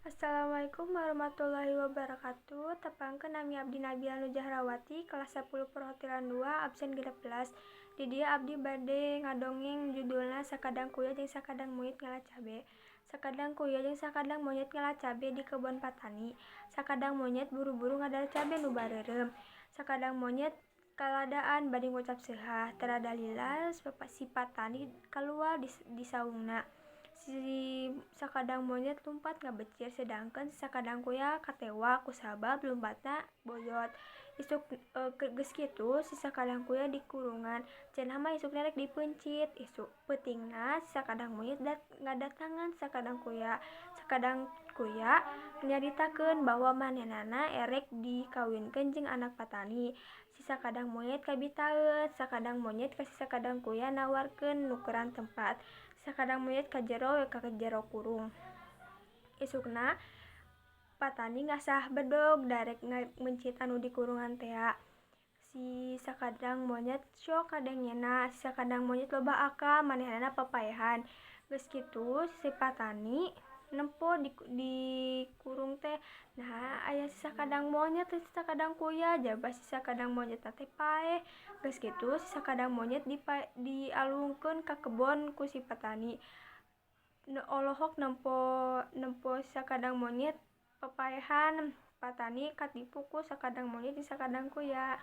Assalamualaikum warahmatullahi wabarakatuh. Tepangkeun, nami abdi Nabila Nujahrawati, kelas 10 Perhotelan 2, absen 16. Di dieu abdi bade ngadongeng, judulna Sakadang Kuya jeung Sakadang Monyet Ngala Cabe. Sakadang kuya jeung sakadang monyet ngala cabe di kebon patani. Sakadang monyet buru-buru ngadar cabe nu bareureum. Sakadang monyet kaladaan bari ngucap seuhah. Teu rada lila si patani kaluar di saungna. Si sakadang monyet lumpat ngabecir, sedangkeun si sakadang kuya katewa kusabab lumpatna boyot. Isuk geus kitu si sakadang kuya dikurungan, cenah mah isukna rek dipeuncit. Isuk peutingna si sakadang monyet ngadatangan sakadang kuya. Sakadang kuya nyaritakeun bahwa manehnana erek dikawinkeun jeung anak patani. Si sakadang monyet kabitaeun. Sakadang monyet ka si sakadang kuya nawarkeun nukeran tempat. Sakadang monyet ka jero we, ka jero kurung. Isukna patani ngasah bedog darek meuncit anu dikurungan tea. Si sakadang monyet syok kadengena. Si sakadang monyet loba akal, manehnana papaehan. Geus kitu si patani nempo di kurung teh, "Naha aya si sakadang monyet si sakadang kuya?" Jaba si sakadang monyetna teh paeh. Geus kitu si sakadang monyet dialungkeun ka kebon ku si patani. Olohok nempo sakadang monyet papaehan, patani katipu ku sakadang monyet jeung sakadang kuya.